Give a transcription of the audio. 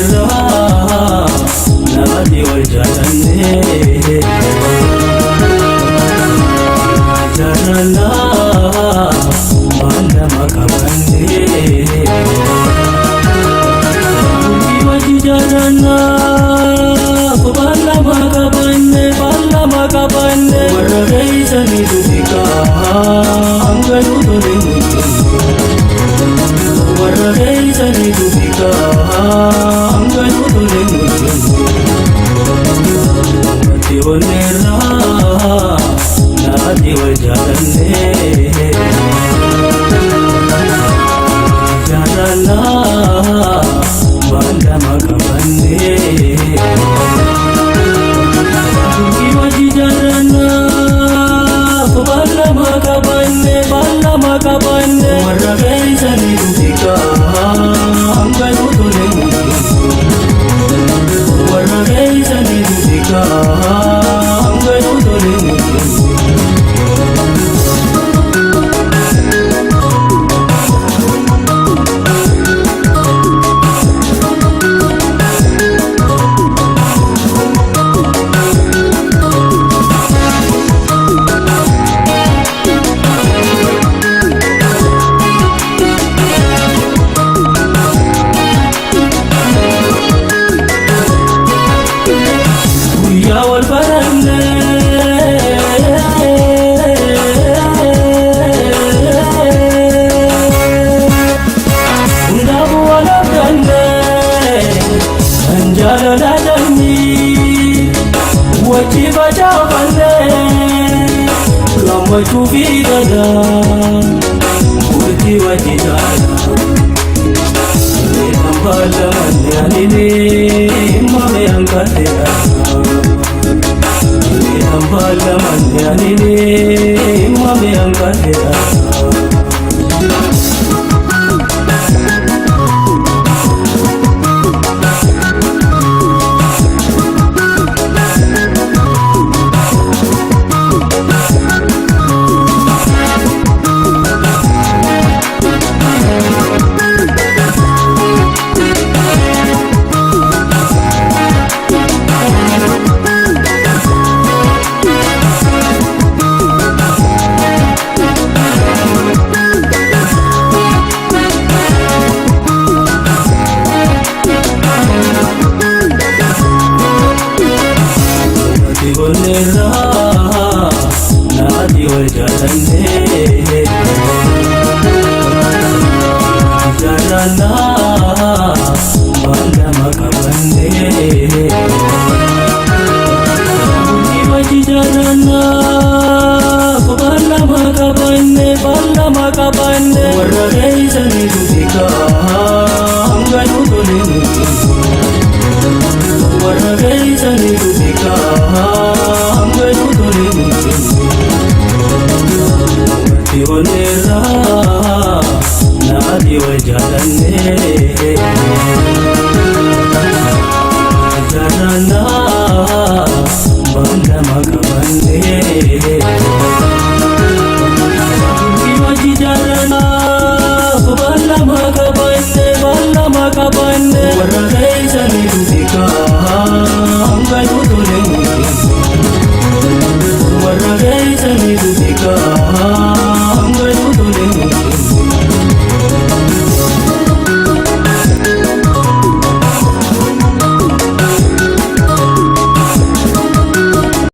Onneerraa namatti wal jaalannee jaalallaa waan lama qabannee bultii wajji jaalannaa waan lama qabanne waan lama qabanne warra keeysanii dubikaa hanga nu tole warra keeysanii dubikaa hanga nu tole namatti onneerraa namatti wal jaalannee jaalallaa waan lama qabannee bultii wajji jaalannaa waan lama qabanne waan lama qabanne warra keeysanii dubikaa hanga nu tole warra keeysanii dubikaa hanga nu tole. Guyyaa wal baranne hundaafuu wal arganne kan jaalala dammi wajji facaafanne gammachuu fi gadaa bultii wajji jaalala. Baalamanne anini mame hanqateera. Baalamanne anini mame hanqateera. Namatti onneerraa namatti wal jaalannee jaalallaa waan lama qabannee bultii wajji jaalannaa waan lama qabanne waan lama qabanne warra keeysanii dubikaa hanga nu tole warra keeysanii dubikaa hanga nu tole namatti onneerraa namatti wal jaalannee jaalallaa waan lama qabannee.